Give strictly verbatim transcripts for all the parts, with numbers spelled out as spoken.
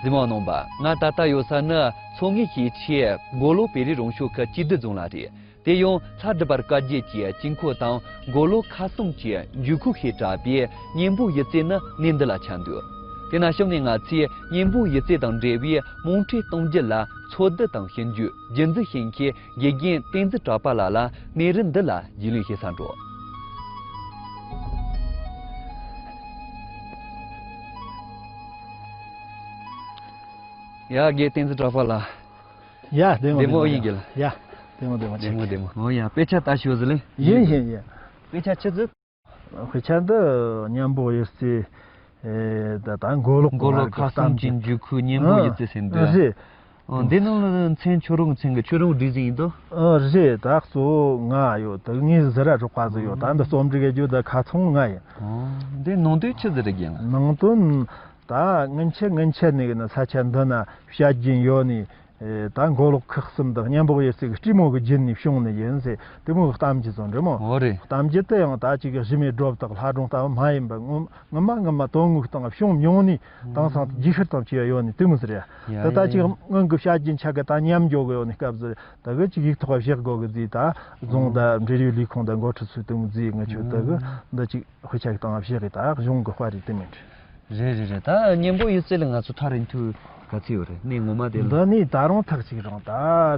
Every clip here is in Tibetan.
གཟིགས་མོ་རྣམ་པ། ང་ད་ལྟ་ཡོད་ས་ནི་མཚོ་སྔོན་ཞིང་ཆེན་མགོ་ལོག་བོད་རིགས་རང་སྐྱོང་ཁུལ་བཅུ་བདུན་རྫོང་ལ་རེད། དེ་ཡང་ལྷ་སྒྲུབ་པ་བཀའ་བརྒྱུད་ཀྱི་དཀྱིལ་འཁོར་དང་མགོ་ལོག་ཁ་བསང་གི་འདུ་ཁང་ཞེས་གྲགས་པའི་གཉན་པོ་ཡུལ་རྩེ་ནི་གནས་འདི་ལ་ཆགས་འདུག་དེས་ན་གཤམ་ནས་ང་ཚོས་གཉན་པོ་ཡུལ་རྩེ་དང་འབྲེལ་བའི་དམངས་ཁྲོད་གཏམ་རྒྱུད་ལ་འཚོ་བསྡུ་དང་ཞིབ་འཇུག་རྒྱུན་འཛིན་བྱེད་མཁན་དགེ་རྒན་བསྟན་འཛིན་གྲགས་པ་ལགས་ལ་གནས་རིམ་འདི་ལ་རྒྱུས་ལོན་བྱེད་ས་འགྲོ། ཡ། དགེ་བསྟན་འཛིན་གྲགས་པ་ལགས། ཡ། བདེ་མོ། བདེ་མོ་བདེ་མོ་ཡིན་གྱི་ལགས། ཡ། བདེ་མོ་བདེ་མོ། བདེ་མོ་བདེ་མོ། འོ་ཡ། དཔེ་ཆ་ལྟ་ཞོག་ཟེར་ལེ། ཡིན་ཡིན་ཡིན། དཔེ་ཆ་ཆི་ཟིག་དཔེ་ཆ་འདི་གཉན་པོ་ཡུལ་རྩེ། ཨེ། ད་ད་མགོ་ལོག་གི། མགོ་ལོག་བར་གྱི་ཁ་བསང་གཏམ་གྱི་རྒྱུད། འདུ་ཁང་གཉན་པོ་ཡུལ་རྩེ་ཟེར་འདུག་ཨ། རེད། ཨོ། འདི་ནང་ལ་མཚན་ཁྱོད་རང་མཚན་གྱི་ཁྱོད་རང་བྲིས་ཟིན་ཡིན་དོ། ཨ། རེད། ད་གཙོ་བོ་ང་ཡོད། ད་ངས་ཟུར་ར་རོགས་པ་ཟིག་ཡོད། ད་འདི་རྩོམ་སྒྲིག་གི་རྒྱུ་ད་ཁ་ཚང་ང་ཡིན། ཨོ། འདི་ནང་དོན་ཆི་ཟིག་རེད་རྒན་ལགས། ནང་དོན་ད་སྔོན་ཆད་སྔོན་ཆད་ནས་གི་ན་ས་ཆ་འདི་ན་བཤད་རྒྱུན་ཡོད་ནི། ཨེ། ད་མགོ་ལོག་ཁག་གསུམ་དང་གཉན་པོ་ཡུལ་རྩེ་གི་སྤྲེའུ་མོ་གི་རྒྱུད་ནས་བྱུང་ནི་ཡིན་ཟེར་དེ་མོ་གི་གཏམ་རྒྱུད་ཚོ་འདྲ་མོ། འོ་རེད། གཏམ་རྒྱུད་དེ་ཡང་ད་ཅིག་གི་གཞི་མེད་སྒྲོ་བཏགས་ལྷ་སྒྲུང་ལྟ་བུ་མ་ཡིན་པ། ངོ་མ་ངོ་མ་དོན་དངོས་སྟེང་བྱུང་མྱོང་ནི། དེང་སང་རྒྱུད་ཤུལ་དང་བཅས་ཡོད་ནི་དེ་མོ་ཟིག་རེད། ཡ་ད་ད་ཡ་ཅིག་ཡ། སྔོན་གི་བཤད་རྒྱུན་ཆ་ག་ད་ཉམས་འགྱོ་གི་ཡོད་ནི་སྐབས་ཟིག་རེད། ད་གི་ཅིག་ཡིག་ཐོག་བཞག་དགོ་གི་ཟེར། ད་རྫོང་ད་འབྲེལ་ཡོད་ལས་ཁུངས་ད་འགོ་ཁྲིད་ཚོས་དེ་མོ་ཟེར། ང་ཆོ་ད་གི་འདི་ཅིག་དཔེ་ཆ་གི་སྟེང་བཞག་གི་ད་གཞུང་གི་དཔར་རེད། དེ་མིན་འགྲིག་རེད་རེད་རེད། ད་གཉན་པོ་ཡུལ་རྩེ་ལ་ང་ཚོ་ཐག་རིང་ཐུང་ག་ཚོད་ཡོད་རེད། གནས་ངོ་མ་དེ་ལ། འདི་ནས་ད་རུང་ཐག་གཅིག་རིང་། ད་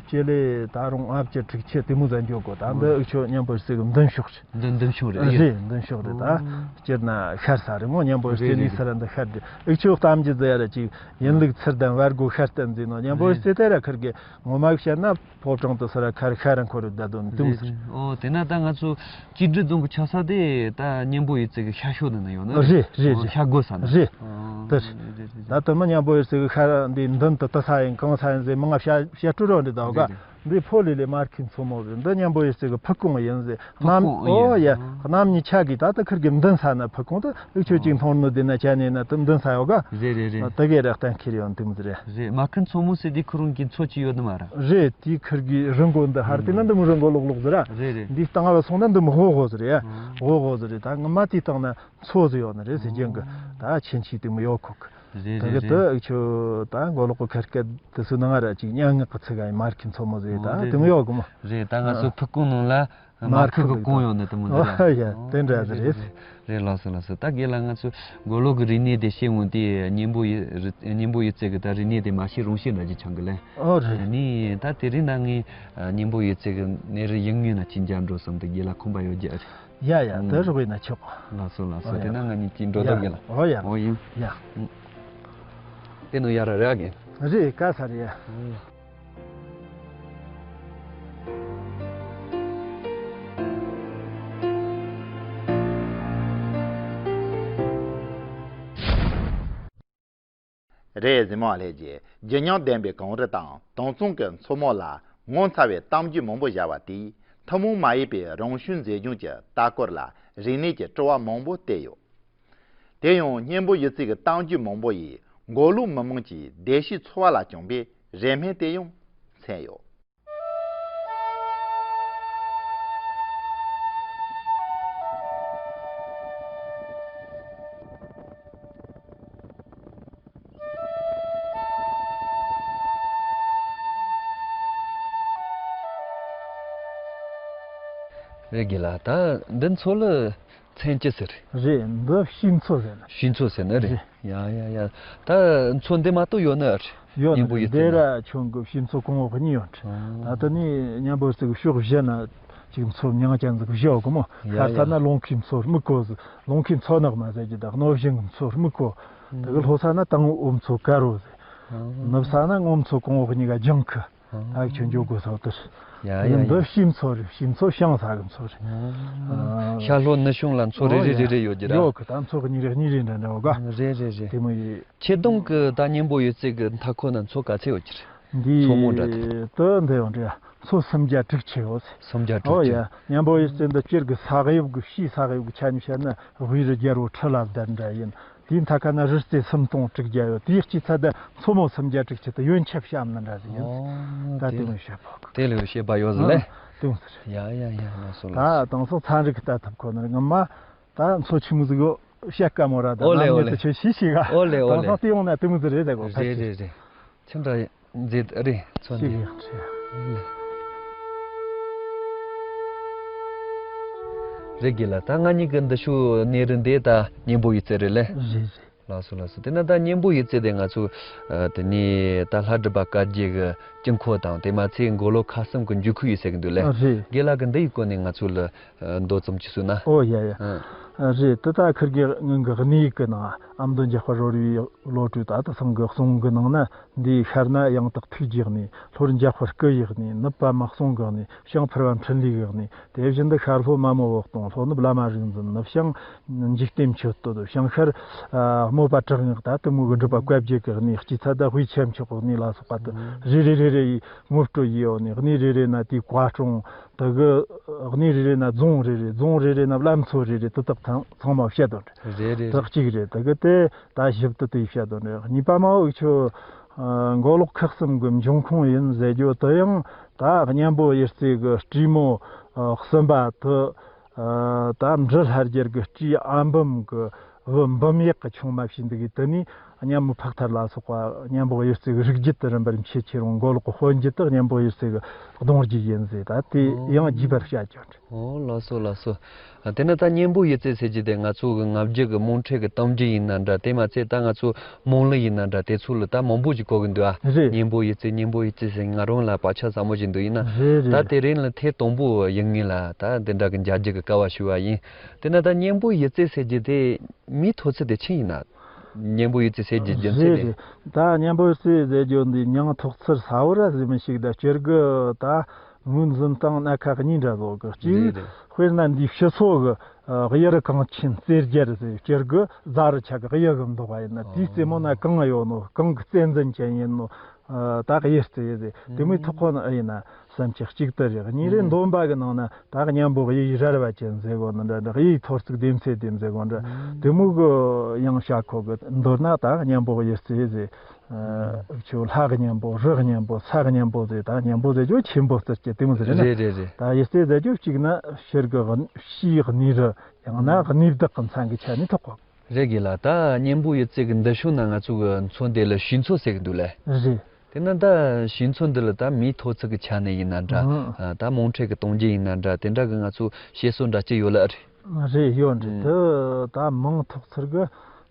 སྤྱི་ལེ་ད་རུང་ལྔ་བཅུ་དྲུག་ཅུ་དེ་མོ་ཟིག་འགྱོ་དགོ། ད་འདི་འུ་ཆོ་གཉན་པོ་ཡུལ་རྩེ་གི་མདུན་ཕྱོགས་རེད། འདི་མདུན་ཕྱོགས་རེད། རེད། མདུན་ཕྱོགས་རེད། ད་སྤྱིར་ན་ཤར་ས་རེད་མོ། གཉན་པོ་ཡུལ་རྩེ་ནས་ས་ར་འདི་ཤར་རེད། འུ་ཆོ་གཏམ་རྒྱུད་ཟེར་ཡ་ར་ཅིག་ཡིན་ལུགས་ཚུལ་ལྡན་བར་སྒོ་ཤར་བསྟན་ཟེར་ནོ། གཉན་པོ་ཡུལ་རྩེ་དེ་ར་ཁིར་གི་ངོ་མ་བཤད་ན་ཕོ་བྲང་དུ་ས་ར་ཁར་ཤར་ར་འཁོར་རེ་བསྡད་དོ་ནི་དེ་མོ་ཟིག་ཨོ། དེ་ན་ད་ང་ཚོ་ཀྱི་འབྲི་རྫོང་གི་ཆ་ས་དེ་ད་གཉན་པོ་ཡུལ་རྩེ་གི་ཤར་ཕྱོགས་ནས་ན་ཡོད་ན། རེད་རེད་རེད། ཤར་སྒོ་ས་ན། རེད། ཨོ། དེ་རེད་རེད་རེད། ད་དེ་མ་གཉན་པོ་ཡུལ་རྩེ་གི་ཤར་འདི་མདུན་དུ་དེ་ས་ཡིན་གང་ས་ཡིན་ཟེར་མང་ང་བཤད་བཤད་སྤྲོ་རོགས་འདི་ད་ག་རེད་རེད། འདི་ཕོ་ལི་ལི་མར་ཁེ་མཚོ་མོ་རེད། འདི་གཉན་པོ་ཡུལ་རྩེ་གི་ཕུ་ཀོང་ཡིན་ཟེར། ཕུ་ཀོང་ཨོ་ཡ། ཡ། གནམ་གཉིས་ཆ་གི་ད་ལྟ་ཁིར་གི་མདུན་ས་ན་ཕུ་ཀོང་དུ་འུ་ཆོ་ཅིག་མཐོང་ནོ་དེ་ན་ཆ་ནས་ན་དུ་མདུན་ས་ཡོད་ག་རེད་རེད་རེད། དེ་གའི་རེ་གཏན་འཁེལ་ཡོང་དུ་མི་རེད། རེད། མར་ཁེ་མཚོ་མོ་ཟེར་དེ་ཁོ་རང་གི་མཚོ་ཅི་ཡོད་ནི་མ་ར། རེད། དེ་ཁིར་གི་རི་མགོ་འདི་ཧར་དེ་ན་འདི་མོ་རི་མགོ་ལོག་ལོག་ཟེར་ར། རེད་རེད། འདི་སྟེང་བ་སོང་ན་འདི་མོ་ཧོ་ཧོ་ཟེར་ཡ། ཧོ་ཧོ་ཟེར་རེད། ད་ངི་མ་དེའི་སྟེང་ན་མཚོ་ཟིག་ཡོད་ནི་རེད་ཟེར་རྒྱུན་གི་ད་ཆེན་ཆེ་དེ་མོ་ཡོད་ཁོ་གི། རེད་དེ་རེད་གི་རེད། དུ་འུ་ཆོ་ད་མགོ་ལོག་གི་ཁ་སྐད་དེ་སུ་ནང་ར་ཅིག་སྙན་ངག་གི་ཚིག་ག་མར་ཁེ་མཚོ་མོ་ཟེར་ད་དེ་མོ་ཡོད་གི་མོ། རེད། ད་ང་ཚོ་ཕུ་ཀོང་ནང་ལ། མར་ཁེ་གི་ཀོང་ཡོད་ནི་དེ་མོ་ཟེར་ཡ། ཨོ་ཡ། དེ་འདྲ་ཟིག་རེད། རེད། ལགས་སོ་ལགས་སོ། ད་རྒན་ལགས་ང་ཚོ་མགོ་ལོག་གི་རིག་གནས་དེ་ཤེས་འོང་དེ་གཉན་པོ་ཡུལ་རི་གཉན་པོ་ཡུལ་རྩེ་གི་ད་རིག་གནས་དེ་མ་ཤེས་རུང་ཤེས་འདྲ་ཅིག་ཆགས་གི་ལེ། ཨོ་རེད། ནི་ད་དེ་རིང་ད་ངས་གཉན་པོ་ཡུལ་རྩེ་གི་གནས་རི་ཡིན་ངེས་ན་ཅིག་མཇལ་འགྲོ་བསམ་དེ་རྒན་ལགས་ཁོམ་པ་ཡོད་རྒྱུ་རེད། ཡ་ཡ། ཨང་། དེ་རོགས་ཡིན་ན་ཆོག་ལགས་སོ་ལགས་སོ། ཨོ་ཡ། དེ་ན་ང་གཉིས་ཀྱིས་འགྲོ་ཡ། ཐབས་ཡོད་ལ། ཨོ་ཡ། ཨོ་ཡིན། ཡ། ཨང་། དེ་ནང་ཡ་ར་རེད་ཨ་རྒན། རེད། ག་ས་རེད་ཡ། ཨོ་ཡ། རེད། གཟིགས་མོ་བ་ལྷན་རྒྱས། བརྗིད་ཉམས་ལྡན་པའི་གངས་རི་དང་དྭངས་གཙང་གི་མཚོ་མོ་ལ་ངོ་མཚར་བའི་གཏམ་རྒྱུད་མང་པོ་བཞག་པ་དེས་ཐུན་མོང་མ་ཡིན་པའི་རང་བྱུང་མཛེས་ལྗོངས་ཀྱི་ལྟ་སྐོར་ལ་རིག་གནས་ཀྱི་སྤྲོ་བ་མང་པོ་སྟེར་ཡོད། དེ་ཡང་གཉན་པོ་ཡུལ་རྩེ་གི་གཏམ་རྒྱུད་མང་པོ་ཡིས་མགོ་ལོག་མི་དམངས་ཀྱི་བདེ་སྐྱིད་འཚོ་བ་ལ་བཅངས་པའི་རེ་སྨོན་དེ་ཡང་མཚོན་ཡོད། རེད་རྒན་ལགས། ད་འདི་མཚོ་ལ་མཚན་ཅི་ཟེར། རེད། འདི་ཕྱིའི་མཚོ་ཟེར་ན། ཕྱིའི་མཚོ་ཟེར་ན་རེད། རེད། ཡ་ཡ་ཡ། ད་མཚོ་འདི་མ་གཏོགས་ཡོད་ནི་རེད། ཡོད་ནི་གཉན་པོ་རེད། ཡུལ་རྩེ་འདི་ན་ར་ཁྱོད་གི་ཕྱིའི་མཚོ་གོང་འོག་གཉིས་ཡོད་རེད། ཨ། ད་ལྟ་ནི་གཉན་པོ་ཡུལ་རྩེ་གི་ཕྱོགས་བཞི་ན་ཅིག་མཚོ་མྱིང་ཅན་ཟིག་བཞི་ཡོད་གི་མོ། ཡ་ཡ། ཤར་ས་ན་ལུང་ཁའི་མཚོ་སྨུག་པོ་ཟིག་ལུང་ཁའི་མཚོ་ནག་མ་ཟེར་གྱི་ད་རྣོ་ཞིང་གི་མཚོ་སྨུག་པོ། ཨ། དེ་གི་ལྷོ་ས་ན་དྭངས་འོག་མཚོ་དཀར་པོ་ཟིག་ཨ། ནུབ་ས་ན་སྔོ་མཚོ་གོང་འོག་གཉིས་ཀ་ལྗང་ཁུ། ད་ཁྱོད་འཇོག་དགོས་ས་དེར། ཡ་ཡ་ཡ། འདི་ཕྱིའི་མཚོ་རེད། ཕྱིའི་མཚོ་བྱང་ས་གི་མཚོ་རེད། ཨ། ཤར་ལྷོ་ནུབ་བྱང་ལ་མཚོ་རེ་རེ་རེ་རེ་ཡོད་ཀྱི་ར། ཡོད་གི། ད་མཚོ་གི་མིང་རེ་གཉིས་རེ་འདྲ་འདྲ་ཡོད་ག་རེད་རེད་རེད། དེ་མོ་ཡིན། ཆེ་གདོང་གི་ད་གཉན་པོ་ཡུལ་རྩེ་གི་མཐའ་འཁོར་ན་མཚོ་ག་ཚད་ཡོད་ཀྱི་རེད། འདི་མཚོ་མོ་འདྲ་དེ། དེ་འདི་ཡོད་འདྲ། མཚོ་སུམ་བརྒྱ་དྲུག་ཅུ་ཡོད་ཟེར། སུམ་བརྒྱ་དྲུག་ཅུ། ཨོ་ཡ། གཉན་པོ་ཡུལ་རྩེ་འདི་སྤྱིར་གི་ས་དབྱིབས་གི་ཕྱིའི་ས་དབྱིབས་གི་ཆ་ནས་བཤད་ན་དབུས་རི་རྒྱལ་པོ་ཁྲི་ལ་བསྡད་འདྲ་ཡིན། དེའི་མཐའ་ཁ་ན་རི་རྩེ་སུམ་སྟོང་དྲུག་བརྒྱ་ཡོད། དེའི་དཀྱིལ་ཚད་དུ་མཚོ་མོ་སུམ་བརྒྱ་དྲུག་ཅུ་དེ་ཡོན་ཆབ་བཤམས་ནི་འདྲ་ཟིག་ཡིན། ཨོ། ད་དེ། དེ་མོ་བཤད་པོ། དེ་ལས་བཤད་པ་ཡོད་ཟིག་ལེ། ཨ། དེ་མོ་ཟིག་རེད། ཡ་ཡ་ཡ། ལགས་སོ་ལགས་སོ། ད་དེང་སང་ཚན་རིག་གི་ལྟ་ཐུབ་ཁོ་ནར་ངོ་མ་ད་མཚོ་ཆི་མོ་ཟིག་ཡོད། བཤད་དཀའ་མོ་ར་ད། ཨོ་ལེ། ནམ་ཨོ་ཉིད་ལེ། དུ་ཁྱོད་ཤེས་ཤེས་ག། ཨོ་ལེ། ཨོ་དེང་ལེ། སང་དེ་ཡོང་ན་དེ་མོ་ཟིག་རེད་ཟེར་གོ། རེད་རེད་རེད། ཁྱེད་འདྲ་མཛེས་རེད་ཚོ་ཤེས་འདི། གི་ཡང་ཤེས། རེད་གི་ལ། ད་ང་གཉིས་ཀྱི་འདི་ཤུ་གནས་རི་འདི་ད་གཉན་པོ་ཡི་རྩེ་རེད་ལེ། རེད་རེད། ལགས་སོ་ལགས་སོ། དེ་ན་ད་གཉན་པོ་ཡི་རྩེ་དེ་ང་ཚོ་ཨ་དེ་ནས་ད་ལྷ་སྒྲུབ་པ་བཀའ་བརྒྱུད་ཀྱི་དཀྱིལ་འཁོར་དང་། དེ་མ་ཚད་མགོ་ལོག་ཁ་གསུམ་གྱི་འཇུག་ཁུལ་ཡི་ཟེར་གི་འདུག་ལེ། ཨ་རེད། དགེ་ལགས་ཀྱིས་འདི་ཡི་སྐོར་ནས་ང་ཚོ་ལ་ཨ་མདོ་ཙམ་ཅིག་གསུངས་ན། ཨོ་ཡ་ཡ། ཨ། ཨ་རེད། དེ་ད་ཁིར་གི་ངང་གི་གནས་ཡིག་གི་ནང་ཨ་མདོ་འཇམ་དཔལ་རོལ་པའི་བློ་གྲོས་ད་ལྟ་སང་གི་གསུང་གི་ནང་ན། འདིའི་ཤར་ན་ཡང་དག་ཐུགས་ཀྱི་གནས། ལྷོར་འཇམ་དཔལ་སྐུ་ཡི་གནས། ནུབ་པདྨ་གསུང་གི་གནས། བྱང་ཕུར་པ་འཕྲིན་ལས་ཀྱི་གནས། དེ་བཞིན་དུ་ཤར་ལྷོ་མ་མོ་འོད་སྟོང་། ལྷོ་ནུབ་བླ་མ་རིག་འཛིན། ནུབ་བྱང་འཇིག་རྟེན་མཆོད་བསྟོད། བྱང་ཤར་ཨ་དམོད་པ་དྲག་སྔགས། ད་དེ་མོ་གི་སྒྲུབ་པ་བཀའ་བརྒྱད་ཀྱི་གནས། དཀྱིལ་ཚད་ད་དཔེ་ཆེ་མཆོག་གི་གནས་ལ་སོགས་པ་དེ་རེ་རེ་རེ་རེ་ཡི་ངོ་སྤྲོད་ཡིན་ཡོད་ནས། གནས་རེ་རེ་ན་དེའི་བཀའ་སྲུང་། དེ་གི་གནས་རེ་རེ་ན་རྫོང་རེ་རེ། རྫོང་རེ་རེ་ན་བླ་མཚོ་རེ་རེ། དེ་དག་ཚང་ཚང་མ་བཤད་དོན་རེད། རེད་རེད། དེ་གཅིག་རེད། དེ་གི་དེ་ད་ཞིབ་ཏུ་དེ་བཤད་དོན་རེད། གཉིས་པ་མ་འུ་ཆོ་ཨ་མགོ་ལོག་ཁག་གསུམ་གྱི་འབྱུང་ཁུངས་ཡིན་ཟེར་རྒྱུ་དེ་ཡང་ད་གཉན་པོ་ཡི་རྩེ་གི་སྤྲེའུ་མོ་ཨ་གསུམ་པ་དེ། ཨ་ད་འབྲི་ལྷ་རྒྱལ་གྱི་སྤྲེའུ་ཨ་འབུམ་གྱི་བུ་འབུམ་ཡག་གི་ཆུང་མ་བྱས་འདུག་གི། དེ་ནས་གཉན་པོ་ཕག་ཐར་ལ་སོགས་པ་གཉན་པོ་ཡི་རྩེ་གི་རིགས་རྒྱུད་དུ་རིམ་པར་མཆེད་ཆེ་རུང་། མགོ་ལོག་གི་དཔོན་རྒྱུད་དེ་གཉན་པོ་ཡི་རྩེ་གི་གདུང་རྒྱུད་ཡིན་ཟེར། ད་དེ་ཡང་རྒྱས་པར་བཤད་རྒྱུ་རེད། ཨོ་ལགས་སོ་ལགས་སོ། ཨ་དེ་ནས་ད་གཉན་པོ་ཡི་རྩེ་ཟེར་རྒྱུ་དེ་ང་ཚོ་གི་ང་བརྒྱུད་ཀྱི་མོན་ཁྲོད་ཀྱི་གཏམ་རྒྱུད་ཡིན་ན་འདྲ། དེ་མ་ཚད་ད་ང་ཚོ་མོན་ལུགས་ཡིན་ན་འདྲ། དེ་ཚོ་ལ་ད་མང་པོ་ཞིག་གོ་གི་འདུག་ཨ། རེད། གཉན་པོ་ཡི་རྩེ་གཉན་པོ་ཡི་རྩེ་ཟེར། ང་རང་ལ་བག་ཆགས་ཟབ་མོ་ཞིག་འདུག་ཡིན་ན། རེད་རེད། ད་དེ་རིང་ལ་ཐེངས་དང་པོ་ཡིན་ངེས་ལ་ད་འདི་འདྲ་གི་མཇལ་རྒྱུ་གི་སྐལ་བ་ཞུ་བ་ཡིན། དེ་ན་ད་གཉན་པོ་ཡི་རྩེ་ཟེར་རྒྱུ་དེ་མིང་ཐོགས་ཚུལ་དེ་ཆི་ཡིན་ན། གཉན་པོ་ཡི་རྩེ་ཟེར་རྒྱུ་རྒྱུ་མཚན་རེད་དེ། རེད། ད་གཉན་པོ་ཡི་རྩེ་ཟེར་རྒྱུ་འདི་མིང་ཐོགས་ཚུལ་གསལ་བོ་ར་ཟིག་མི་ཤེས། ད་སྤྱིར་གི་ད་ངོས་འཛིན་སྟངས་སྣ་ཁ་གཉིས་འདྲ་བཟོ་གི། གཅིག་རེད་རེད། དཔེར་ན་འདིའི་སྤྱི་ཚོགས་གི་ཨ་དབྱི་རུ་གངས་ཆེན་རྩེ་རྒྱལ་ཟེར། སྤྱིར་གི་རྫ་རི་ཆ་གི་དབྱི་གི་འདོགས་པ་ཡིན་ན། དེའི་རྩེ་མོ་ན་གངས་ཡོད་ནོ། གངས་གི་རྩེ་འཛིན་ཅན་ཡིན་ནོ། ཨ་ད་དབྱི་རྩེ་ཟེར། དེ་མོའི་ཐོག་ཁོ་ན་ཨེ་ཡིན་ན་བསམ་ཆེ་གཅིག་དེ་རེད། གཉིས་རེད། འདོན་པ་གི་ནང་ན་ད་གཉན་པོ་དབྱི་ཡི་རལ་པ་ཅན་ཟེར་གོ་ནི་འདྲ་འདྲ། དབྱི་ཡི་ཐོར་ཚུགས་ལྡེམ་ཚད་ལྡེམ་ཟེར་གོ་འདྲ། དེ་མོ་གི་ཡང་བྱ་ཁོ་གི་མདོར་ན་ད་གཉན་པོ་དབྱི་རྩེ་ཟེར། ཨ་ཁྱོད་ལྷ་གི་གཉན་པོ། རི་གི་གཉན་པོ། ས་གི་གཉན་པོ་ཟེར། ད་གཉན་པོ་ཟེར་རྒྱུ་ཆེན་པོ་ཟེར་གྱི་དེ་མོ་ཟེར་ན། རེད་རེད་རེད། ད་དབྱི་རྩེ་ཟེར་རྒྱུ་གཅིག་ན་ཕྱིར་གི་ཕྱིའི་གནས་རི། ཡང་ན་གནས་བདག་གི་མཚན་གི་ཆ་ནས་ཐོགས་གོ། རེད་གི་ལ། ད་གཉན་པོ་ཡི་རྩེ་གི་འདི་ཤུལ་ན་ང་ཚོ་གི་མཚོ་འདི་ལ་ཞུས་མཚོ་ཟེར་གི་འདུག་ལེ། རེད། དེ་ན་ད་ཞུས་མཚོ་འདི་ལ་ད་མིང་ཐོགས་ཚུལ་གི་ཆ་ནས་ཡིན་ན་འདྲ། ཨ་ད་མོན་ཁྲོད་གི་གཏམ་རྒྱུད་ཡིན་ན་འདྲ། དེ་འདྲ་གི་ང་ཚོ་བཤད་སྲོལ་འདྲ་ཅིག་ཡོད་ལ། ཨ་རེད། རེད། ཡོད་རེད། དེ་ད་མིང་ཐོགས་ཚུལ་གི་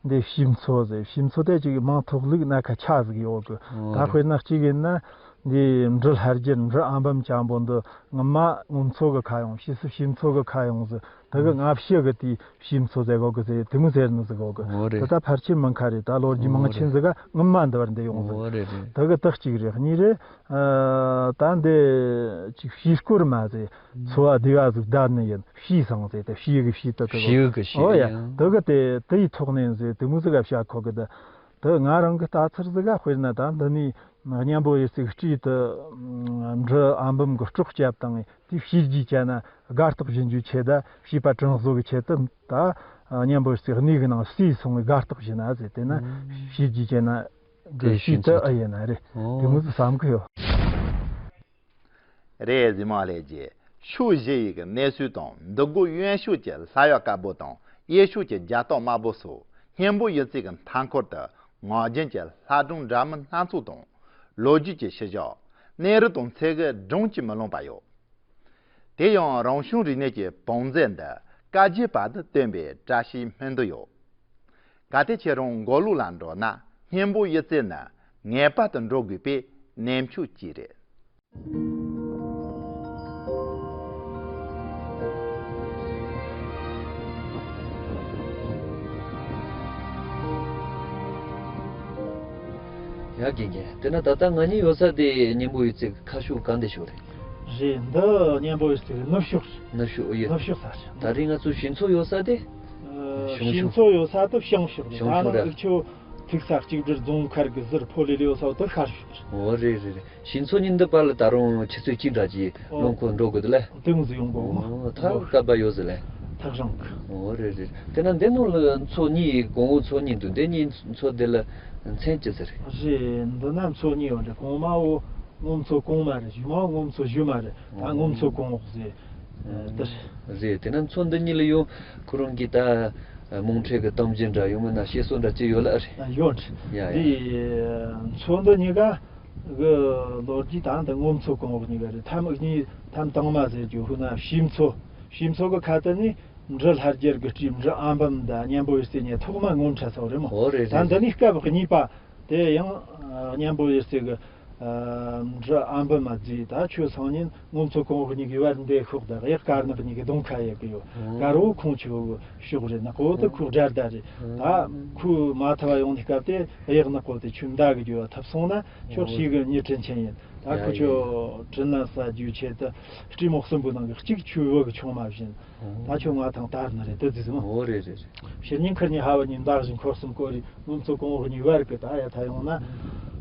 འདི་ཞུས་མཚོ་ཟེར། ཞུས་མཚོ་དེ་ཅིག་མིང་ཐོགས་ལུགས་སྣ་ཁ་ཆ་ཟིག་ཡོད་གི། ད་དཔེར་ན་གཅིག་ཡིན་ན་འདི་འབྲི་ལྷ་རྒྱལ་འབྲི་ཨ་འབུམ་ཅན་པོ་འདི་ངོ་མ་ངོ་མཚོ་གི་ཁ་ཡོང་། ཕྱིས་སུ་ཞུས་མཚོ་གི་ཁ་ཡོང་ཟེར། དེ་གི་སྔ་ཕྱི་གི་དེའི་ཞུས་མཚོ་ཟེར་གོ་གི་ཟེར། དེ་མོ་ཟེར་ནི་ཟིག་གོ་གི། འོ་རེད། དེ་ད་ཕལ་ཆེར་མིན་ཁ་རེད། ད་ལོ་རྒྱུས་མང་ཆེན་ཟིག་ག་ངོ་མ་འདི་བར་འདི་ཡོང་ཟིག། འོ་རེད་རེད། དེ་གི་དེ་གཅིག་རེད། གཉིས་རེད། ཨ་ད་འདི་ཅིག་ཞུས་སྐོར་མ་ཟེར། མཚོ་བ་སྡེ་བ་ཟིག་བདམས་ནི་ཡིན། ཞུས་སང་ཟེར། དེ་ཞུས་གི་ཞུས་དེ་དེ་གོ། ཞུས་གི་ཞུས། ཨོ་ཡ། ཡང་དེ་གི་དེ་དེ་ཡི་ཐོག་ནས་ཟེར། དེ་མོ་ཟིག་ག་བཤད་གོ་གི། དེ་དེ་ང་རང་གི་ལྟ་ཚུལ་ཟིག་ག། དཔེར་ན་ད་འདི་ནས་གཉན་པོ་ཡི་རྩེ་གི་སྤྲེའུ་དེ་འབྲི་ཨ་འབུམ་གི་སྲོག་བསྐྱབས་བཏང་ངས། དེ་བྱས་རྗེས་བྱས་ན་དགའ་རྟགས་བྱིན་རྒྱུའི་ཆེད་དུ། བྱིས་པ་དྲང་བཟོ་གི་ཆེད་དུ་ད་གཉན་པོ་ཡི་རྩེ་གནས་གི་ནང་བསུས་སོང་བའི་དགའ་རྟགས་བྱིན་ན་ཟེར། དེ་ན་བྱས་རྗེས་བྱས་ན་དེ་དེ་ཞུས་ཞུས་དུ་ཚུལ་ཨེ་ཡིན་ན་རེད། ཨོ། དེ་མོ་ཟིག་བསམ་གི་ཡོད། རེད། གཟིགས་མོ་ལྷན་རྒྱས། ཕྱོགས་བཞི་ཡི་གི་གནས་ཚུལ་དང་། འདུ་འགོད་གཡོན་ཕྱོགས་ཀྱི་ལྷ་གཡོག་དཀར་པོ་དང་། གཡས་ཕྱོགས་ཀྱི་རྒྱ་སྟག་དམར་པོ་སོགས་གཉན་པོ་ཡི་རྩེ་གི་མཐའ་འཁོར་དུ་ངག་རྒྱུན་གྱི་ལྷ་སྒྲུང་འདྲ་མིན་སྣ་ཚོགས་དང་། ལོ་རྒྱུས་ཀྱི་ཤུལ་བཞག། གནས་རི་དང་མཚེར་གི་སྒྲུང་གིས་མི་ལོངས་པ་ཡོད། དེ་ཡང་རང་བྱུང་རིག་གནས་ཀྱི་བང་མཛོད་འདི་བཀའ་བརྒྱུད་བར་དུ་བཏོན་པའི་བཀྲ་ཤིས་སྨོན་འདུན་ཡོད། གལ་ཏེ་ཁྱེད་རང་མགོ་ལོག་ལ་འགྲོ་ན། གཉན་པོ་ཡི་རྩེ་ནི་ངེས་པར་དུ་འགྲོ་དགོས་པའི་གནས་མཆོག་ཅིག་རེད། ཡ་རྒན་རྒན། དེ་ན་ད་ལྟ་ང་གཉིས་ཡོད་ས་དེ་གཉན་པོ་ཡི་རྩེ་གི་ཁ་ཕྱོགས་ག་འདི་ཕྱོགས་རེད། རེད། འདི་གཉན་པོ་ཡི་རྩེ་གི་ནུབ་ཕྱོགས་རེད། ནུབ་ཕྱོགས་ཡོད། ནུབ་ཕྱོགས་ས་རེད། ད་རེས་ང་ཚོ་ཞུས་མཚོ་ཡོད་ས་དེ། ཨ། བྱང་ཕྱོགས། ཞུས་མཚོ་ཡོད་ས་དེ་བྱང་ཕྱོགས་རེད། བྱང་ཕྱོགས་རེད། ད་ནི་འུ་ཆོ་ཐུག་ས་གཅིག་སྒྲིལ་རྫོང་མཁར་གི་ཟུར་ཕོ་ལེ་ལེ་ཡོད་ས་དེ་ཤར་ཕྱོགས་རེད། འོ་རེད་རེད་རེད། ཞུས་མཚོ་གཉིས་འདི་བར་ལ་ད་རུང་ཆུ་ཚོད་གཅིག་འདྲ་ཅིག། ཨོ། རླངས་འཁོར་འགྲོ་དགོས་དེ་ལས། དེ་མོ་ཟིག་ཡོང་གོ། ཨོ། ཐག་སྐལ་པ་ཡོད་ཟེར་ལས། ཐག་རིང་གི། ཨོ་རེད་རེད། དེ་ན་འདི་ནང་ལ་མཚོ་གཉིས། གོང་འོག་མཚོ་གཉིས་འདུག། འདི་གཉིས་མཚོ་འདི་ལ་མཚན་ཅི་ཟེར། རེད། འདི་ན་མཚོ་གཉིས་ཡོད་རེད། གོང་མ་བོ་སྔོ་མཚོ་གོང་མ་རེད། གཞུག་མ་བོ་སྔོ་མཚོ་གཞུག་མ་རེད། ད་སྔོ་མཚོ་གོང་འོག་ཟེར། ཨ། དེ་རེད། རེད། དེ་ན་མཚོ་འདི་གཉིས་ལ་ཡང་ཁོ་རང་གི་ད། ཨ། རྨོངས་འཕྲད་ཀྱི་གཏམ་རྒྱུད་འདྲ་ཡོང་མིན་ན་བཤད་སྲོལ་འདྲ་ཅི་ཡོད་ལ་ཨ་རེད། ཡོད་རེད། ཡ་ཡ། འདི་མཚོ་འདི་གཉིས་ཀ་གི་ལོ་རྒྱུས་ད་འདི་སྔོན་མཚོ་གོང་འོག་གཉིས་ཀ་རེད། ཐམ་གཉིས་ཐམ་དང་མ་ཟེར་རྒྱུ་ཧུ་ན་ཕྱིས་མཚོ། ཕྱིས་མཚོ་གི་ཁ་ཐུག་ནས་འབྲི་ལྷ་རྒྱལ་གྱི་སྤྲེའུ་འབྲི་ཨ་འབུམ་དང་གཉན་པོ་ཡེ་སྲས་གཉིས་ཐོག་མ་ངོ་འཕྲད་ས་རེད་མོ། ཨོ་རེད་ད་རེད་འདི་རེད། ནས་སྐབས་གཉིས་པ། དེ་ཡང་ཨ་གཉན་པོ་ཡེ་སྲས་ཀྱི་ཨ་འབྲི་ཨ་འབུམ་མ་རྫིས་ད་ཆོས་སང་ཉིན་སྔོན་མཚོ་གོང་འོག་གཉིས་ཀྱི་བར་འདས་ཤོག་དང་གཡག་དཀར་ནག་གཉིས་ཀྱི་གདོང་ཁ་ཡེ་གི་ཡོད། ཨོ། དཀར་བོ་ཁོང་ཆུ་བོ་གི་ཕྱོགས་རེད། ནག་པོ་དེ་ཁོའི་དགྲ་ཟླ་རེད། ད་ཁོའི་མ་ཐུབ་བ་ཡོང་དུས་སྐབས་དེ་གཡག་ནག་པོ་དེ་ཆུ་མདའ་གི་རྒྱུ་བ་ཐུབ་སོང་ན་ཁྱོད་ཤེས་གི་མྱི་དྲིན་ཆེན་ཡིན། ད་ཁོ་ཡ་ཡ། ཆོ་དྲིན་ལན་གསབ་རྒྱུའི་ཆེད་དུ་སྤྲེའུ་མོ་གསུམ་པོའི་ནང་གི་གཅིག་ཆུ་བོ་གི་ཆུང་མ་བཞིན། ད་ཁྱོད་ང་ཐང་དར་ནི་རེད་དེ་ཟིག་མོ། ཨོ་རེད་རེད་རེད། ཕྱི་ཉིན་ཁར་ཉིན་ཧ་བ་ཉིན་མདའ་བཞིན་འཁོར་གསུམ་བསྐོར་རེ་སྔོན་མཚོ་གོང་འོག་གཉིས་བར་གི་ད་ཡ་ད་ཡོང་ན།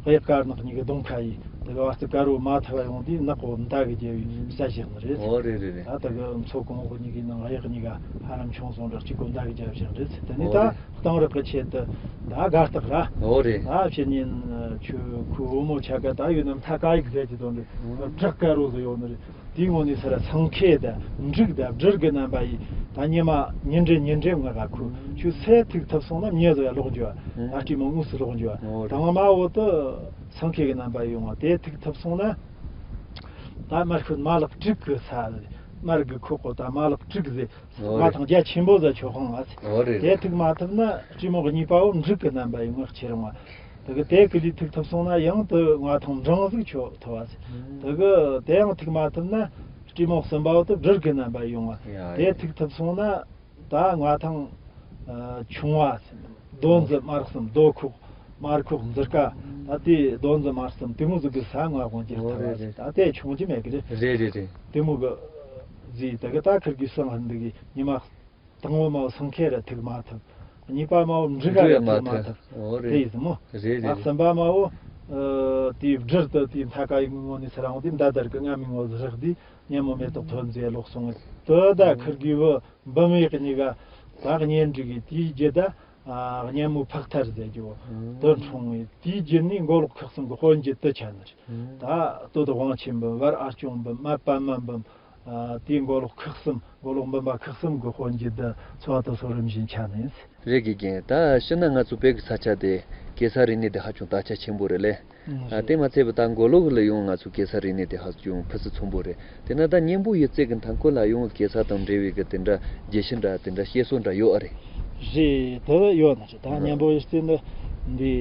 གཡག་དཀར་ནག་གཉིས་ཀྱི་གདོང་ཁ་ཡིས་དེ་ག་བ་ཙི་དཀར་བོ་མ་ཐུབ་བ་ཡོང་དུས་ནག་པོ་མདའ་གི་རྒྱལ་བའི་ས་བཞག་ནི་རེད། ཨོ་རེད་རེད་རེད། ད་དེ་གི་མཚོ་གོང་འོག་གཉིས་ཀྱི་ནང་གཡག་གཉིས་ཀ་ཧ་ལམ་ཆུང་སོང་འདྲ་གཅིག་གོ་མདའ་གི་རྒྱལ་བཞག་རེད། དེ་ནི་ད་ཨོ་རེད། གཏང་རག་གི་ཆེད་དུ་ད་དགའ་རྟགས་ར། ཨོ་རེད། ད་ཕྱི་ཉིན་ཆུ་ཁུ་བུ་མོ་ཆ་ག་ད་ཡོད་ནམ་ཐ་ཀ་ཡིག་ཟེར་གྱི་དོན་རེད། བྲག་དཀར་བོ་ཟིག་ཡོད་ནི་རེད། དེའི་ངོས་ནས་སར་སེང་གེ་དང་འབྲུག་དང་སྦྲུལ་གྱི་རྣམ་པ་ཡིས་ད་ཉི་མ་ཉིན་རེ་ཉིན་རེ་ངུ་ག་ཁུ་ཆུ་སེ་ཐིག་ཐུབ་སོང་ན་མྱི་ཟིག་ལོག་འགྱོ། ཨ་སྤྲེའུ་མོ་དངོས་སུ་ལོག་འགྱོ། ཨོ་རེད། དང་མ་འོ་དུ་སེང་གེ་གི་རྣམ་པ་ཡོང་བ་དེ་ཐིག་ཐུབ་སོང་ན། ད་དམར་ཤོད་མ་ལག་དྲུག་གི་ས་དམར་གི་ཁོག་གོ་ད་མ་ལག་དྲུག་ཟེ། ཨོ་ང་རེད། ཐང་རྒྱ་ཆེན་པོ་ཟ་ཆོག་ཧང་ཨ་ཟེ། ཨོ་རེད་དེ་རེད། ཐུག་མ་ཐུབ་ན་སྤྲེའུ་མོ་གི་གཉིས་པའོ་འབྲུག་གི་རྣམ་པ་ཡི་ངག་ཆེ་རུང་བ། དེ་གི་དེ་གི་ལུས་ཐུག་ཐུབ་སོང་ན་ཡང་དུ་ང་ཐང་འབྲང་ཟིག་ཆོག་ཐུབ་བ་ཟེ། ཨུམ། དེ་གི་དེ་ཡང་ཐུག་མ་ཐུབ་ན་སྤྲེའུ་མོ་གསུམ་པའོ་དུ་སྦྲུལ་གི་རྣམ་པ་ཡོང་བ། ཡ་དེ་ཡ། ཐུག་ཐུབ་སོང་ན་ད་ང་ཐང་ཨ་ཆུང་བ་ཟེ། རྡོ་འཛི་དམར་གསུམ་རྡོ་ཁོག་དམར་ཁོག་འཛི་ཀ། ད་དེ་རྡོ་འཛི་དམར་གསུམ་དེ་མོ་ཟིག་གི་ས་ང་དགོངས་ཀྱི་ཨོ་ཐུབ་བ་རེད་ཟེ། རེད། ད་དེ་ཆུང་གི་མེད་གི་རེད། རེད་རེད་རེད། དེ་མོ་གི་ཟིག་དེ་གི་ད་ཁིར་གི་སང་ཧན་འདི་གི་ཉི་མ། དང་པོ་མའོ་སེང་གེ་ར་ཐུག་མ་ཐུབ། གཉིས་པ་མའོ་འབྲུག་ག་འབྲུག་ར་ཡ་མ་ཐུག་མ་ཐུབ། ཐུབ། ཨོ་རེད། དེ་ཡིན་སྲིད་མོ། རེད་རེད་ད་རེད། གསུམ་པ་མའོ། ཨ་དེའི་སྦྲུལ་དུ་དེའི་མཐའ་ཀ་ཡི་ངོ་ནས་སི་ར་འོང་དེ་མདའ་དར་གི་རྔ་མའི་ངོ་ཟི་རག་དེ་གཉན་མོ་མེ་ཏོག་ཐོན་ཟེ་ལོག་སོང་ངེ་དེ་ད་ཁིར་གི་བུ་འབུམ་ཡག་གཉིས་ཀ་ད་གཉེན་སྒྲིག་གི་དེའི་རྒྱུད་ད་ཨ་གཉན་མོ་ཕག་ཐར་ཟེ་རྒྱུ་དེ་འཁྲུངས་ངེ་དེའི་རྒྱུད་ནས་མགོ་ལོག་ཁག་གསུམ་གི་དཔོན་རྒྱུད་དུ་ཆ་ནི་རེད། ད་སྟོད་དབང་ཆེན་འབུམ་བར་ཨ་སྐྱོང་འབུམ་མ་པདྨ་འབུམ། ཨ་དེའི་མགོ་ལོག་ཁག་གསུམ་མགོ་ལོག་འབུམ་པ་ཁག་གསུམ་གི་དཔོན་རྒྱུད་དུ་འཚོ་བ་དུ་སོ་རིམ་བཞིན་ཆ་ནས། རེད་དགེ་རྒན། ད་ཕྱི་ན་ང་ཚོ་བོད་ཀྱི་ས་ཆ་དེ་གེ་སར་རིག་གནས་དེ་ཧ་ཅང་དར་ཆ་ཆེན་པོ་རེད་ལེ། ཨ་དེ་མ་ཚད་པ་ད་མགོ་ལོག་ལ་ཡང་ང་ཚོ་གེ་སར་རིག་གནས་དེ་ཧ་ཅང་ཕུན་སུམ་ཚོགས་པོ་རེད། དེ་ན་ད་གཉན་པོ་ཡེ་རྩེ་གི་མཐའ་འཁོར་ལ་ཡང་གེ་སར་དང་འབྲེལ་བའི་གི་དེ་འདྲ་རྒྱུ་ཆ་འདྲ་དེ་འདྲ་བཤད་སྲོལ་འདྲ་ཡོད་ཨ་རེད། རེད་དེ་ཡོད་ན་རེད། ད་གཉན་པོ་ཡེ་རྩེ་འདི་འདི་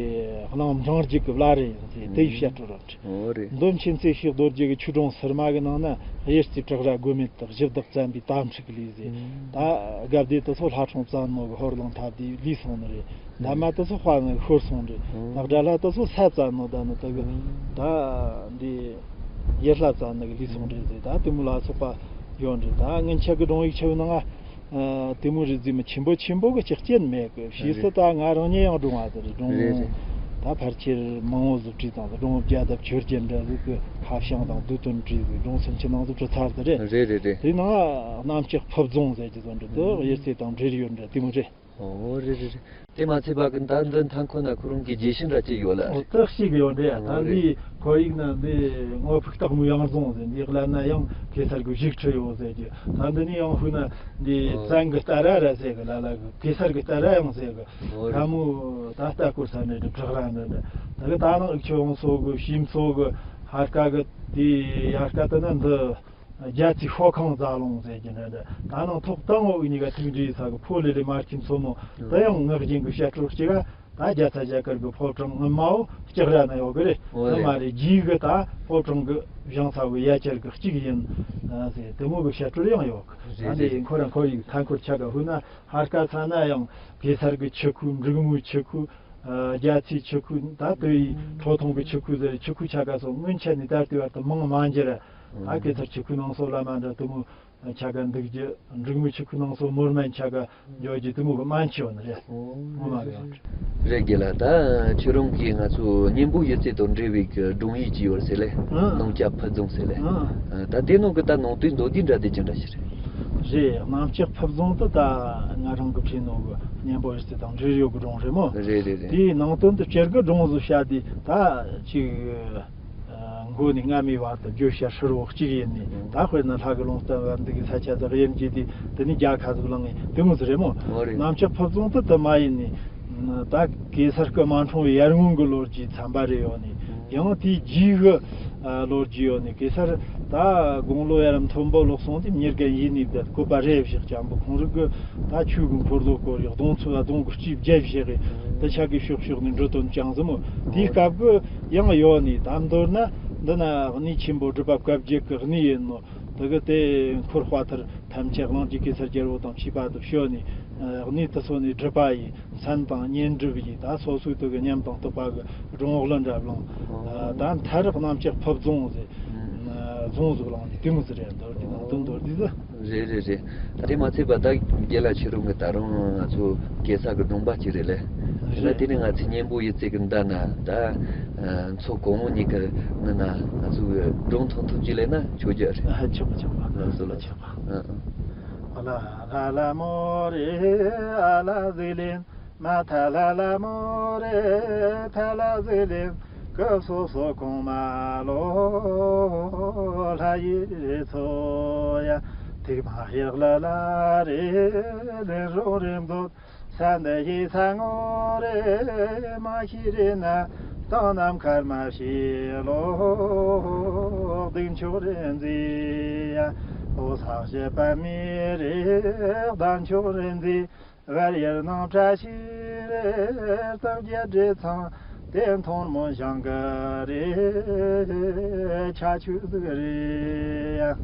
གནམ་འབྲང་རྒྱུད་ཀྱི་བླ་རེད་ཟེ་དེ་ཡི་བཤད་སྲོལ་རེད། ཨོ་རེད། མདོ་མཁྱེན་བརྩེ་ཤེས་རྡོ་རྗེ་གི་ཆོས་སྒྲུང་ཟུར་མ་གི་ནང་ན་གཡུལ་རྩེ་བྲག་ར་དགོན་མེད་དག་གཞི་བདག་བཙན་པའི་དམ་ཕྲུག་ལས་ཟེ། ད་དགའ་བདེ་དུ་སོ་ལྷ་འཕྲང་བཙན་མོ་གི་ཧོར་ལང་ཐབས་དེ་ལུས་སོང་ནི་རེད། ད་མ་དུ་སོ་དཔའ་ནི་ཤོར་སོང་རེད། ནག་དགྲ་ལྷ་དུ་སོ་ས་བཙན་ནོ་ད་ནི་དུ་གི་ད་འདི་ཡེ་ལྷ་བཙན་ནི་གི་ལུས་སོང་རེད་ཟེ། ད་དེ་མོ་ལ་སོགས་པ་ཡོད་རེད། ད་སྔོན་ཆད་གི་སྒྲུང་ཡིག་ཆ་བའི་ནང་ང་། ཨ་དེ་མོ་རེད་ཟེ་མི་ཆེན་པོ་ཆེན་པོ་གི་ཆག་རྐྱེན་མེད་གི། ཕྱིས་སུ་ད་ང་རང་ཉིད་ཡང་སྒྲུང་བ་དེ་རེད། སྒྲུང་རེད་རེད། ད་ཕལ་ཆེར་མང་བོ་ཟིག་བྲིས་དང་། སྒྲུང་བརྒྱ་དང་བཅོ་བརྒྱད་འདྲ་ཟིག་གི་ཁ་བྱང་དང་བསྡུས་དོན་བྲིས་ཟིག་སྒྲུང་སུམ་ཅུ་ནང་ཟིག་བྲི་ཚར་དེ་རེད། རེད་རེད་རེད། དེ་ནང་གནམ་ལྕགས་ཕུབ་རྫོང་ཟེར་གྱི་ཟིག་འདྲ་དེ་གཡུལ་རྩེ་དང་འབྲེལ་ཡོད་འདྲ་དེ་མོ་རེད། ཨོ་རེད་རེད་རེད། དེ་མ་ཚད་པ་གི་ད་འདི་མཐའ་འཁོར་ན་ཁོ་རང་གི་རྒྱུ་ཆ་འདྲ་ཅིག་ཡོད་ལ། ཨོ་ད་ཤེས་གི་ཡོད་འདྲ་ཡ། ཨོ་ད་རེད། འདི་ཁོར་ཡུག་ན་འདི་སྔོ་ཕུག་སྟག་མོའི་ཡང་རྫོང་ཟེར། འདི་ཀླད་ན་ཡང་གེ་སར་གི་བཞུགས་ཁྲི་ཡོད་ཟེར་གི། ད་འདི་ནི་ཡང་ཧུ་ན་འདི་ཨོ་བཙན་གི་རྟ་ར་ར་ཟེར་གི། ལ་ལ་གི་གེ་སར་གི་རྟ་ར་ཡང་ཟེར་གི། ཨོ་རེད། ཁ་མོ་ད་རྟ་སྐོར་ས་ནས་འདི་བྲག་ར་འདི་འདི་ད་གི་ད་ནང་ཨིག་ཆོས་ཡོང་སོ་གི་ཤིམ་སོ་གི་ཧར་ཀ་གི་དེ་ཡར་ཀ་དེ་ན་འདི། རྒྱ་ཚའི་ཤོ་ཁང་རྫ་ལུང་ཟེར་གྱི་འདྲ་འདྲ། ད་ནང་ཐོག་དང་འོག་གཉིས་ཀ་ཐུག་འདྲིས་ས་གི་ཕོ་ལི་ལི་མར་ཁྱིམ་མཚོ་མོ། ཨ་དེ་ཡང་ངག་རྒྱུན་གི་བཤད་སྲོལ་གཅིག་ག་ད་རྒྱ་ཚ་རྒྱ་གར་གི་ཕོ་བྲང་ངི་མའོ་ལྕགས་ར་ན་ཡོད་གི་རེད། ཨོ་དེ་མ་རེད། རེད། རྗེས་གི་ད་ཕོ་བྲང་གི་བཞེངས་ས་གི་ཡ་གྱལ་གི་གཅིག་ཡིན་ཟེར་དེ་མོ་གི་བཤད་སྲོལ་ཡང་ཡོད་གི། རེད་ད་འདི་རེད། ཁོ་རང་ཁོ་ཡི་མཐའ་འཁོར་ཆ་ག་ཧུ་ན་ཧར་ཀ་ས་ན་ཡང་གེ་སར་གི་ཆུ་ཁུ་འབྲུག་མོའི་ཆུ་ཁུ། ཨ་རྒྱ་ཚའི་ཆུ་ཁུ་ད་དེ་ཡི་ཁྲོ་ཐུང་གི་ཆུ་ཁུ་ཟེར་ཆུ་ཁུ་ཆ་ག་སོགས་སྔོན་ཆད་ནས་ད་ལྟའི་བར་དུ་མང་མ་འགྱུར། ད་གེ་སར་ཆུ་ཁུ་ནང་སོགས་བླ་མ་འདྲ་དེ་མོ་ཆ་ག་འདུག་རྒྱུ། འབྲུག་མོའི་ཆུ་ཁུ་ནང་སོགས་མོར་མན་ཆ་ག་འཇོག་རྒྱུ་དེ་མོ་གི་མན་ཆད་ནི་རེད། ངོ་མ་གི་ཡང་། རེད་དགེ་ལགས། ད་ཁྱོད་རང་གིས་ང་ཚོ་གཉན་པོ་ཡེ་རྩེ་དང་འབྲེལ་བའི་གི་སྒྲུང་ཡིག་ཅིག་ཡོད་ཟེར་ལེ། ཨང་། གནམ་ལྕགས་ཕུབ་རྫོང་ཟེར་ལེ། ཨང་། ཨ་ད་དེ་ནང་གི་ད་ནང་དོན་མདོར་བསྡུས་འདྲ་དེ་ཅི་འདྲ་ཞིག་རེད། རེད། གནམ་ལྕགས་ཕུབ་རྫོང་དུ་ད་ང་རང་གི་བྲིས་ནོ་གི་གཉན་པོ་ཡེ་རྩེ་དང་འབྲེལ་ཡོད་གི་སྒྲུང་རེད་མོ། རེད་རེད་རེད། དེའི་ནང་དོན་དུ་སྤྱིར་གི་སྒྲུང་བཟོ་བྱ་དེ་ད་ཅིག་ཨ་ མགོ་ནས་རྔ་མའི་བར་དུ་བརྗོད་བྱ་ཧྲིལ་བོ་གཅིག་ཡིན་ནས། ད་དཔེར་ན་ལྷ་གི་ལུང་བསྟན་བར་འདུག་གི་ས་ཆ་དག་དབྱེ་འབྱེད་དེ་དེ་ནས་རྒྱལ་ཁ་ཟིག་བླངས་ངེས་དེ་མོ་ཟིག་རེད་མོ། འོ་རེད། གནམ་ལྕགས་ཕུབ་རྫོང་དུ་དུ་མ་ཡིན་ནས། ད་གེ་སར་སྐུ་མ་འཁྲུངས་པའི་ཡར་སྔོན་གྱི་ལོ་རྒྱུས་ཚན་པ་རེ་ཡོད་ནས། ཡང་དེའི་རྗེས་ཀྱི་ལོ་རྒྱུས་ཡོད་ནས། གེ་སར་ད་དགུང་ལོ་ཡར་མཐོན་པོ་ལོག་སོང་དུས་མྱི་རྒན་ཡས་ནས་བསྡད། བཀོད་པ་རེ་བཞག་ཅན་པོ་ཁོང་རིགས་ཀྱི་ད་ཆོས་ཀྱི་འཁོར་ལོ་བསྐོར་ཡག་གདོང་ཚོ་གདོང་གི་སྤྱི་བརྒྱད་བཞག་གི། དེ་ཆ་གི་ཕྱོགས་ཕྱོགས་ནས་འགྲོ་དོན་ཅང་ཟིག་མོ། དེའི་སྐབས་ཀྱི་ཡང་ཡོད་ནས། ད་མདོར་ན་འདི་ན་གནས་ཆེན་པོ་སྒྲུབ་པ་བཀའ་བརྒྱད་ཀྱི་གནས་ཡིན་ནོ། དེ་གི་དེ་འཁོར་དཔའ་ཐར་ཐམས་ཅད་གླིང་རྗེ་གེ་སར་རྒྱལ་པོ་དང་བཅས་པ་དུ་བྱོན་ནས། ཨ། གནས་དེ་ཚོ་ནས་སྒྲུབ་པ་ཡི་མཚན་དང་བསྙེན་སྒྲུབ་ཡི་ད་སོ་སོའི་དེ་གི་ཉམས་དང་རྟོགས་པ་གི་སྒྲུབ་འོག་ལ་འདྲ་བླངས། ཨ། ད་མཐའ་རག་གནམ་ལྕགས་ཕུབ་རྫོང་ཟེར། ཨ། རྫོང་ཟིག་བླངས་ནས་དེ་མོ་ཟིག་རེད། མདོར་བསྡུས་ན་དོན་མདོར་བསྡུས་ཟིག་རེད་རེད་རེད། ད་དེ་མ་ཚད་པ་ད་རྒན་ལགས་ཁྱེད་རང་གི་ད་རུང་ང་ཚོ་གེ་སར་གི་སྒྲུང་པ་གཅིག་རེད་ལེ། རེད། ད་དེ་ནས་ང་ཚོས་སྙན་པོ་ཡི་ཚིག་གི་འདྲ་ན་ད། ཨ། མཚོ་གོང་མོ་གཉིས་ཀྱི་ངི་ན་ང་ཚོ་གི་སྒྲུང་ཐུང་ཐུང་ཅིག་ལེན་ན་ཆོག་རྒྱུ་རེད། ཨ། ཆོག་གི་ཆོག་གི། ལགས་སོ་ལགས་སོ། ཆོག་གི། ཨ་ཨ། ཨ་ལ་ལ་ལ་མོ་རེ། ཨ་ལ་ཟིག་ལེན། མ་ཐ་ལ་ལ་མོ་རེ། ཐ་ལ་ཟིག་ལེན། སྐུ་སོ་སོ་གོང་མ་ལོ། ལྷ་ཡི་མཚོ་ཡ། ཐིག་མ་གཡག་ལ་ལ་རེ། ལན་རོ་རེ་མཛོད། ས་འདི་ཡི་ས་ངོ་རེ། མ་ཤི་རེ་ན་དང་ནམ་མཁར་མ་ཤི་ལོ། སྡིག་མཆོག་རེ་མཛེས་ཡ། ལོ་སག་བྱེད་པ་མེ་རེ། བདག་མཆོག་རེ་མཛེས། བར་ཡར་ནང་བཀྲ་ཤིས་རེ། སྟག་རྒྱལ་འདྲེ་ཚང་དེ་མཐོང་མོ་ཞང་གི་རེ། ཆ་ཆུ་ཟིག་རེ་ཡ།